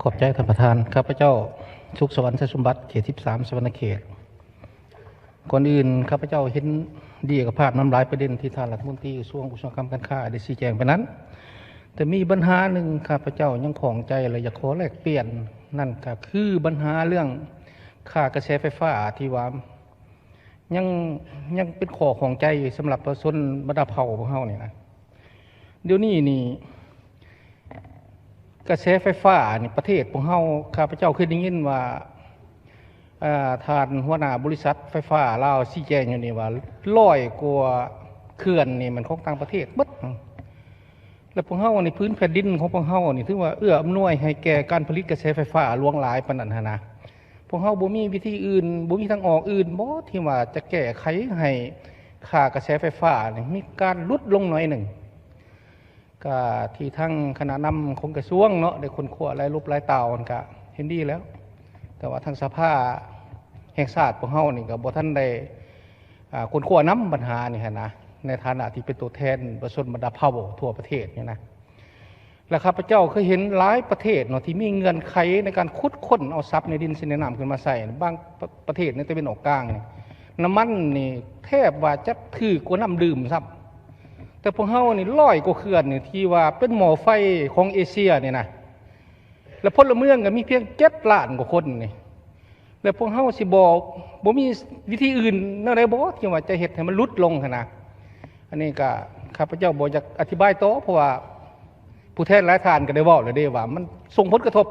ຂອບໃຈທ່ານປະທານ. ຂ້າພະເຈົ້າ ສຸກສະຫວັນ ໄຊສົມບັດ ເຂດສິບສາມ ສະຫວັນນະເຂດ. ກ່ອນອື່ນ ຂ້າພະເຈົ້າເຫັນດີກັບພາບນຳຫຼາຍປະເດັນທີ່ທ່ານລັດຖະມົນຕີກະຊວງອຸດສາຫະກຳການຄ້າໄດ້ຊີ້ແຈງໄປນັ້ນ, ແຕ່ມີບັນຫາໜຶ່ງຂ້າພະເຈົ້າຍັງຂ້ອງໃຈ ແລະ ຢາກຂໍແລກປ່ຽນ, ນັ້ນກະຄືບັນຫາເລື່ອງຄ່າກະແສໄຟຟ້າທີ່ວ່າ ຍັງ ຍັງເປັນຂໍ້ຂ້ອງໃຈສຳລັບປະຊາຊົນບັນດາເຜົ່າພວກເຮົານີ້ນະ. ດຽວນີ້ນີ້ ກະແສໄຟຟ້ານີ້ ປະເທດພວກເຮົາ ຂ້າພະເຈົ້າເຄີຍໄດ້ຍິນວ່າ ເອີ ທ່ານຫົວໜ້າບໍລິສັດໄຟຟ້າລາວຊີ້ແຈງຢູ່ນີ້ວ່າ ຮ້ອຍກວ່າເຂື່ອນນີ້ແມ່ນຂອງຕ່າງປະເທດເບິດ. ແລະ ພວກເຮົານີ້ ພື້ນແຜ່ນດິນຂອງພວກເຮົານີ້ ຖືວ່າເອື້ອອຳນວຍໃຫ້ແກ່ການຜະລິດກະແສໄຟຟ້າຫຼວງຫຼາຍປານນັ້ນຫັ້ນນະ. ພວກເຮົາບໍ່ມີວິທີອື່ນ ບໍ່ມີທາງອອກອື່ນບໍ່ ທີ່ວ່າຈະແກ້ໄຂໃຫ້ຄ່າກະແສໄຟຟ້ານີ້ມີການຫຼຸດລົງໜ້ອຍໜຶ່ງ? ກະທີ່ທາງຄະນະນຳຂອງກະຊວງເນາະ ໄດ້ຄົ້ນຄວ້າຫຼາຍລົບຫຼາຍຕ່າວ ມັນກະເຫັນດີແລ້ວ, ແຕ່ວ່າທາງສະພາແຫ່ງຊາດພວກເຮົານີ້ ກະບໍ່ທັນໄດ້ ອາ ຄົ້ນຄວ້ານຳບັນຫານີ້ຫັ້ນນະ ໃນຖານະທີ່ເປັນຕົວແທນປະຊາຊົນບັນດາເຜົ່າທົ່ວປະເທດນີ້ນະ. ແລະ ຂ້າພະເຈົ້າເຄີຍເຫັນຫຼາຍປະເທດເນາະ ທີ່ມີເງື່ອນໄຂໃນການຂຸດຄົ້ນເອົາຊັບໃນດິນ ຊິນໃນນ້ຳຂຶ້ນມາໃຊ້, ບາງປະ ປະເທດໃນຕາເວັນອອກກາງນີ້ ນ້ຳມັນນີ້ແທບວ່າຈະຖືກກວ່ານ້ຳດື່ມຊ້ຳ. ແຕ່ພວກເຮົານີ້ ຮ້ອຍກວ່າເຂື່ອນນີ້ ທີ່ວ່າເປັນໝໍ້ໄຟຂອງເອເຊຍນີ້ນະ, ແລະ ພົນລະເມືອງກໍມີພຽງເຈັດລ້ານກວ່າຄົນນີ້. ແລະ ພວກເຮົາຊິບໍ່ ບໍ່ມີວິທີອື່ນແນວໃດບໍ່ ທີ່ວ່າຈະເຮັດໃຫ້ມັນຫຼຸດລົງຫັ້ນນະ? ອັນນີ້ກະ ຂ້າພະເຈົ້າບໍ່ຢາກອະທິບາຍຕໍ່ ເພາະວ່າຜູ້ແທນຫຼາຍທ່ານກໍໄດ້ເວົ້າແລ້ວເດ້ວ່າ ມັນສົ່ງຜົນກະທົບ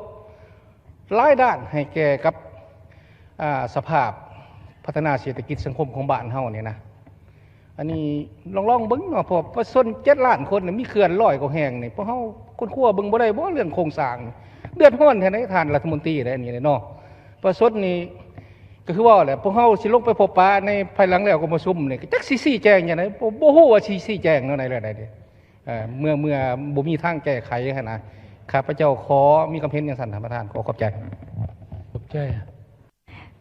ຫຼາຍດ້ານໃຫ້ແກ່ກັບ ອາ ສະພາບພັດທະນາເສດຖະກິດສັງຄົມຂອງບ້ານເຮົານີ້ນະ. ອັນນີ້ລອງ ລອງເບິ່ງເນາະ ເພາະປະຊາຊົນເຈັດລ້ານຄົນ ມີເຂື່ອນຮ້ອຍກວ່າແຫ່ງນີ້ ພວກເຮົາຄົ້ນຄວ້າເບິ່ງບໍ່ໄດ້ບໍ່ ເລື່ອງໂຄງສ້າງ? ເດືອດຮ້ອນແທ້ໃດທ່ານລັດຖະມົນຕີ ອັນນີ້ເນາະ. ປະຊາຊົນນີ້ ກໍຄືເວົ້າແຫຼະ ພວກເຮົາຊິລົງໄປພົບປະໃນພາຍຫຼັງແລ້ວກອງປະຊຸມນີ້ ກໍຈັກຊິຊີ້ແຈງຈັ່ງໃດ ບໍ່ ບໍ່ຮູ້ວ່າຊິຊີ້ແຈງແນວໃດແລ້ວໃດເດ. ເອີ ເມື່ອ ເມື່ອບໍ່ມີທາງແກ້ໄຂຫັ້ນນະ ຂ້າພະເຈົ້າຂໍມີຄວາມເຫັນຈັ່ງຊັ້ນທ່ານປະທານ. ຂໍຂອບໃຈ. ຂອບໃຈ.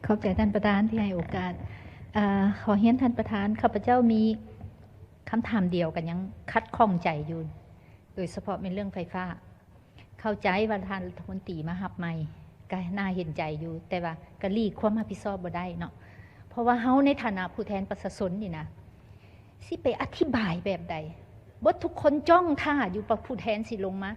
ຂອບໃຈທ່ານປະທານທີ່ໃຫ້ໂອກາດ. ເອີ ຂໍຮຽນທ່ານປະທານ ຂ້າພະເຈົ້າມີຄຳຖາມດຽວ ກໍຍັງຂັດຂ້ອງໃຈຢູ່ ໂດຍສະເພາະແມ່ນເລື່ອງໄຟຟ້າ. ເຂົ້າໃຈວ່າທ່ານລັດຖະມົນຕີມາຮັບໃໝ່ ກໍໜ້າເຫັນໃຈຢູ່, ແຕ່ວ່າກໍຫຼີກຄວາມຮັບຜິດຊອບບໍ່ໄດ້ເນາະ, ເພາະວ່າເຮົາໃນຖານະຜູ້ແທນປະຊາຊົນນີ້ນະ ຊິໄປອະທິບາຍແບບໃດ? ເບິດທຸກຄົນຈ້ອງຖ້າຢູ່ວ່າຜູ້ແທນຊິລົງມາ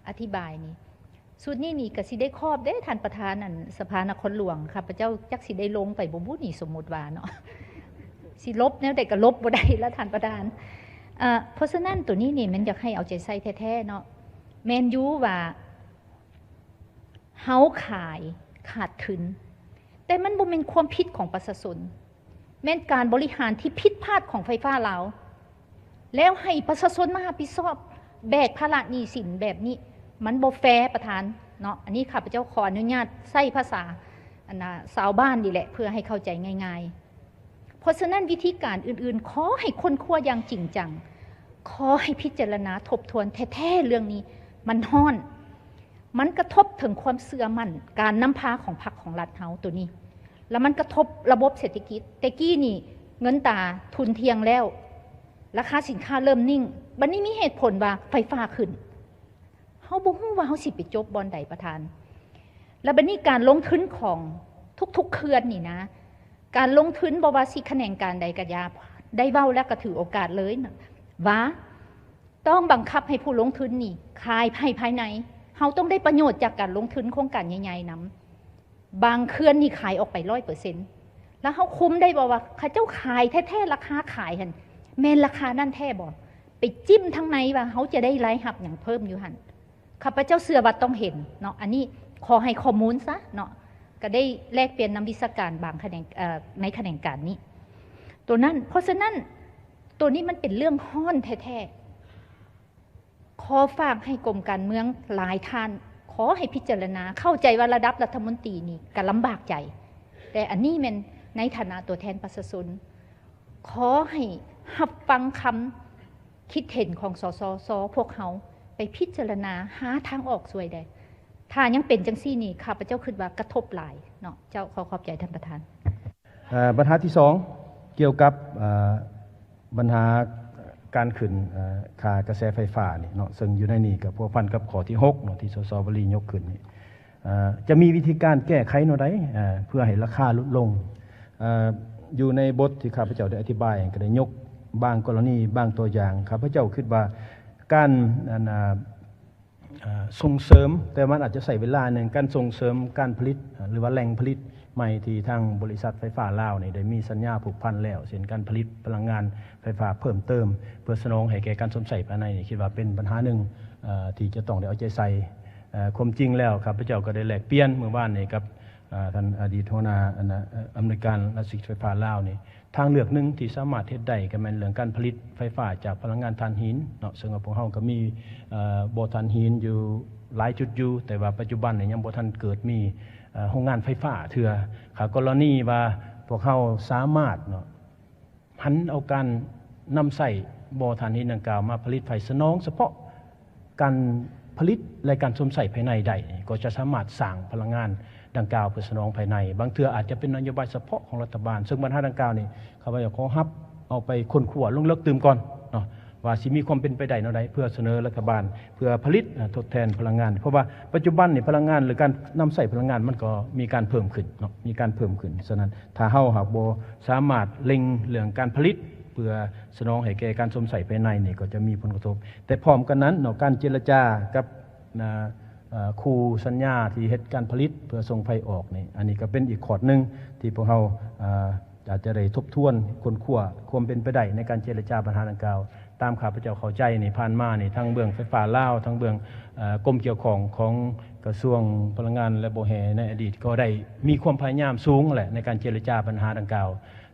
ອະທິບາຍນີ້. ຊຸດນີ້ນີ້ກໍຊິໄດ້ຄອບເດ້ທ່ານປະທານ ອັນສະພານະຄອນຫຼວງ ຂ້າພະເຈົ້າຈັກຊິໄດ້ລົງໄປບໍ່ບຸນີ້ ສົມມຸດວ່າເນາະ ຊິຫຼົບແນວໃດກໍຫຼົບບໍ່ໄດ້ລະທ່ານປະທານ. ເອີ ເພາະສະນັ້ນໂຕນີ້ນີ້ແມ່ນຢາກໃຫ້ເອົາໃຈໃສ່ແທ້ໆເນາະ. ແມ່ນຢູ່ວ່າເຮົາຂາຍຂາດທຶນ, ແຕ່ມັນບໍ່ແມ່ນຄວາມຜິດຂອງປະຊາຊົນ. ແມ່ນການບໍລິຫານທີ່ຜິດພາດຂອງໄຟຟ້າລາວ ແລ້ວໃຫ້ປະຊາຊົນມາຮັບຜິດຊອບ ແບກພາລະໜີ້ສິນແບບນີ້ ມັນບໍ່ແຟປະທານເນາະ. ອັນນີ້ຂ້າພະເຈົ້າຂໍອະນຸຍາດໃຊ້ພາສາ ອັນນ່າ ຊາວບ້ານນີ້ແຫຼະ ເພື່ອໃຫ້ເຂົ້າໃຈງ່າຍໆ. ເພາະສະນັ້ນ ວິທີການອື່ນໆ ຂໍໃຫ້ຄົ້ນຄວ້າຢ່າງຈິງຈັງ, ຂໍໃຫ້ພິຈາລະນາທົບທວນແທ້ໆ ເລື່ອງນີ້ມັນຮ້ອນ. ມັນກະທົບເຖິງຄວາມເຊື່ອໝັ້ນການນຳພາຂອງພັກຂອງລັດເຮົາໂຕນີ້, ລະມັນກະທົບລະບົບເສດຖະກິດ. ແຕ່ກີ້ນີ້ເງິນຕາທຸ່ນທ່ຽງແລ້ວ, ລາຄາສິນຄ້າເລີ່ມນິ່ງ, ບັດນີ້ມີເຫດຜົນວ່າໄຟຟ້າຂຶ້ນ. ເຮົາບໍ່ຮູ້ວ່າເຮົາຊິໄປຈົບບ່ອນໃດປະທານ. ລະບັດນີ້ການລົງທຶນຂອງທຸກໆເຂື່ອນນີ້ນະ, ການລົງທຶນບໍ່ວ່າຊິຂະແໜງການໃດກະຢ່າ, ໄດ້ເວົ້າແລ້ວກະຖືໂອກາດເລີຍນະ ວ່າ ຕ້ອງບັງຄັບໃຫ້ຜູ້ລົງທຶນນີ້ຂາຍໃຫ້ພາຍໃນ. ເຮົາຕ້ອງໄດ້ປະໂຫຍດຈາກການລົງທຶນໂຄງການໃຫຍ່ໆນຳ. ບາງເຂື່ອນນີ້ຂາຍອອກໄປຮ້ອຍເປີເຊັນ ແລ້ວເຮົາຄຸມໄດ້ບໍ່ວ່າເຂົາເຈົ້າຂາຍແທ້ໆ ລາຄາຂາຍຫັ້ນແມ່ນລາຄານັ້ນແທ້ບໍ່? ໄປຈິ້ມທາງໃນວ່າເຮົາຈະໄດ້ລາຍຮັບຫຍັງເພີ່ມຢູ່ຫັ້ນ. ຂ້າພະເຈົ້າເຊື່ອວ່າຕ້ອງເຫັນເນາະ, ອັນນີ້ຂໍໃຫ້ຂໍ້ມູນຊະເນາະ, ກະໄດ້ແລກປ່ຽນນຳວິຊາການບາງຂະແໜງ ເອີ ໃນຂະແໜງການນີ້ ໂຕນັ້ນ. ເພາະສະນັ້ນ ໂຕນີ້ມັນເປັນເລື່ອງຮ້ອນແທ້ໆ. ຂໍຝາກໃຫ້ກົມການເມືອງຫຼາຍທ່ານ ຂໍໃຫ້ພິຈາລະນາ, ເຂົ້າໃຈວ່າລະດັບລັດຖະມົນຕີນີ້ກະລຳບາກໃຈ, ແຕ່ອັນນີ້ແມ່ນໃນຖານະຕົວແທນປະຊາຊົນ, ຂໍໃຫ້ຮັບຟັງຄຳຄິດເຫັນຂອງ ສສຊ ພວກເຮົາ ໄປພິຈາລະນາຫາທາງອອກຊ່ວຍແດ່. ຖ້າຍັງເປັນຈັ່ງຊີ້ນີ້ ຂ້າພະເຈົ້າຄິດວ່າກະທົບຫຼາຍເນາະ. ເຈົ້າ, ຂໍຂອບໃຈທ່ານປະທານ. ເອີ ບັນຫາທີສອງ ກ່ຽວກັບ ເອີ ບັນຫາການຂຶ້ນ ເອີ ຄ່າກະແສໄຟຟ້ານີ້ເນາະ, ເຊິ່ງຢູ່ໃນນີ້ກໍພົວພັນກັບຂໍ້ທີຫົກເນາະ ທີ່ ສສ ວະລີ ຍົກຂຶ້ນນີ້. ເອີ ຈະມີວິທີການແກ້ໄຂແນວໃດ ເອີ ເພື່ອໃຫ້ລາຄາຫຼຸດລົງ? ເອີ ຢູ່ໃນບົດທີ່ຂ້າພະເຈົ້າໄດ້ອະທິບາຍ ກໍໄດ້ຍົກບາງກໍລະນີ ບາງຕົວຢ່າງ. ຂ້າພະເຈົ້າຄິດວ່າການ ອັນ ອາ ສົ່ງເສີມ, ແຕ່ມັນອາດຈະໃຊ້ເວລາໜຶ່ງ, ການສົ່ງເສີມການຜະລິດ ຫຼືວ່າແຫຼ່ງຜະລິດໃໝ່ ທີ່ທາງບໍລິສັດໄຟຟ້າລາວນີ້ໄດ້ມີສັນຍາຜູກພັນແລ້ວ, ເຊັ່ນ ການຜະລິດພະລັງງານໄຟຟ້າເພີ່ມເຕີມ ເພື່ອສະໜອງໃຫ້ແກ່ການຊົມໃຊ້ພາຍໃນນີ້ ຄິດວ່າເປັນບັນຫາໜຶ່ງ ເອີ ທີ່ຈະຕ້ອງໄດ້ເອົາໃຈໃສ່. ເອີ ຄວາມຈິງແລ້ວ ຂ້າພະເຈົ້າກໍໄດ້ແລກປ່ຽນມື້ວານນີ້ກັບ ເອີ ທ່ານອະດີດຫົວໜ້າ ອັນ ເອີ ອຳນວຍການລັດວິສາຫະກິດໄຟຟ້າລາວນີ້, ທາງເລືອກໜຶ່ງທີ່ສາມາດເຮັດໄດ້ກໍແມ່ນເລື່ອງການຜະລິດໄຟຟ້າຈາກພະລັງງານຖ່ານຫີນເນາະ, ເຊິ່ງວ່າພວກເຮົາກໍມີ ເອີ ບໍ່ຖ່ານຫີນຢູ່ຫຼາຍຈຸດຢູ່, ແຕ່ວ່າປັດຈຸບັນນີ້ຍັງບໍ່ທັນເກີດມີ ເອີ ໂຮງງານໄຟຟ້າເທື່ອ. ຖ້າກໍລະນີວ່າພວກເຮົາສາມາດເນາະ ຫັນເອົາການນຳໃຊ້ບໍ່ຖ່ານຫີນດັ່ງກ່າວມາຜະລິດໄຟສະໜອງສະເພາະການຜະລິດ ແລະ ການຊົມໃຊ້ພາຍໃນໄດ້ ກໍຈະສາມາດສ້າງພະລັງງານດັ່ງກ່າວເພື່ອສະໜອງພາຍໃນ. ບາງເທື່ອອາດຈະເປັນນະໂຍບາຍສະເພາະຂອງລັດຖະບານ, ເຊິ່ງບັນຫາດັ່ງກ່າວນີ້ ຂ້າພະເຈົ້າຂໍຮັບເອົາໄປຄົ້ນຄວ້າລົງເລິກຕື່ມກ່ອນເນາະ ວ່າຊິມີຄວາມເປັນໄປໄດ້ແນວໃດ ເພື່ອສະເໜີລັດຖະບານ ເພື່ອຜະລິດ ອາ ທົດແທນພະລັງງານ. ເພາະວ່າປັດຈຸບັນນີ້ພະລັງງານ ຫຼື ການນຳໃຊ້ພະລັງງານ ມັນກໍມີການເພີ່ມຂຶ້ນເນາະ, ມີການເພີ່ມຂຶ້ນ. ສະນັ້ນ ຖ້າເຮົາຫາກບໍ່ສາມາດເລັ່ງເລື່ອງການຜະລິດ ເພື່ອສະໜອງໃຫ້ແກ່ການຊົມໃຊ້ພາຍໃນນີ້ ກໍຈະມີຜົນກະທົບ. ແຕ່ພ້ອມກັນນັ້ນເນາະ ການເຈລະຈາກັບ ນະ ເອີ ຄູ່ສັນຍາທີ່ເຮັດການຜະລິດເພື່ອສົ່ງໄຟອອກນີ້, ອັນນີ້ກໍເປັນອີກຂໍ້ໜຶ່ງທີ່ພວກເຮົາ ເອີ ອາດຈະໄດ້ທົບທວນຄົ້ນຄວ້າຄວາມເປັນໄປໄດ້ໃນການເຈລະຈາບັນຫາດັ່ງກ່າວ. ຕາມຂ້າພະເຈົ້າເຂົ້າໃຈນີ້ ຜ່ານມານີ້ ທັງເບື້ອງໄຟຟ້າລາວ ທັງເບື້ອງ ເອີ ກົມກ່ຽວຂ້ອງຂອງກະຊວງພະລັງງານ ແລະ ບໍ່ແຮ່ໃນອະດີດ ກໍໄດ້ມີຄວາມພະຍາຍາມສູງແຫຼະໃນການເຈລະຈາບັນຫາດັ່ງກ່າວ,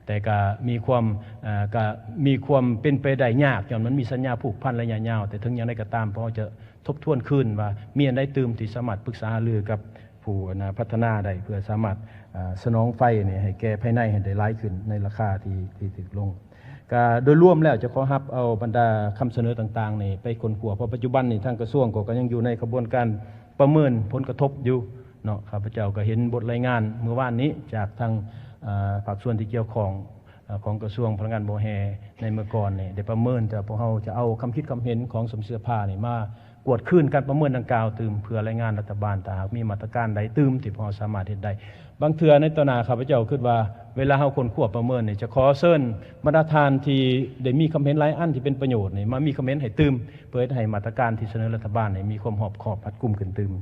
ແຕ່ກະມີຄວາມ ເອີ ກະມີຄວາມເປັນໄປໄດ້ຍາກ ຍ້ອນມັນມີສັນຍາຜູກພັນໄລຍະຍາວ. ແຕ່ເຖິງຢ່າງໃດກໍຕາມ ພວກເຮົາຈະ ທົບທວນຄືນວ່າມີອັນໃດຕື່ມທີ່ສາມາດປຶກສາຫາລືກັບຜູ້ ອັນນະ ພັດທະນາໄດ້ ເພື່ອສາມາດ ອາ ສະໜອງໄຟນີ້ໃຫ້ແກ່ພາຍໃນໃຫ້ໄດ້ຫຼາຍຂຶ້ນໃນລາຄາທີ່ ທີ່ຖືກລົງ. ກະໂດຍລວມແລ້ວຈະຂໍຮັບເອົາບັນດາຄຳສະເໜີຕ່າງໆນີ້ໄປຄົ້ນຄວ້າ, ເພາະປັດຈຸບັນນີ້ທາງກະຊວງກໍ ກໍຍັງຢູ່ໃນຂະບວນການປະເມີນຜົນກະທົບຢູ່ເນາະ. ຂ້າພະເຈົ້າກໍເຫັນບົດລາຍງານມື້ວານນີ້ຈາກທາງ ອາ ພາກສ່ວນທີ່ກ່ຽວຂ້ອງ ເອີ ຂອງກະຊວງພະລັງງານບໍ່ແຮ່ໃນເມື່ອກ່ອນນີ້ໄດ້ປະເມີນ, ແຕ່ພວກເຮົາຈະເອົາຄຳຄິດຄຳເຫັນຂອງສະມາຊິກສະພານີ້ມາກວດຄືນການປະເມີນດັ່ງກ່າວຕື່ມ ເພື່ອລາຍງານລັດຖະບານ. ຖ້າຫາກມີມາດຕະການໃດຕື່ມທີ່ພວກເຮົາສາມາດເຮັດໄດ້, ບາງເທື່ອໃນຕໍ່ໜ້າ ຂ້າພະເຈົ້າຄິດວ່າເວລາເຮົາຄົ້ນຄວ້າປະເມີນນີ້ ຈະຂໍເຊີນບັນດາທ່ານທີ່ໄດ້ມີຄຳເຫັນຫຼາຍອັນທີ່ເປັນປະໂຫຍດນີ້ ມາມີຄຳເຫັນໃຫ້ຕື່ມ ເພື່ອເຮັດໃຫ້ມາດຕະການທີ່ສະເໜີລັດຖະບານນີ້ມີຄວາມຮອບຄອບຮັດກຸມຂຶ້ນຕື່ມ.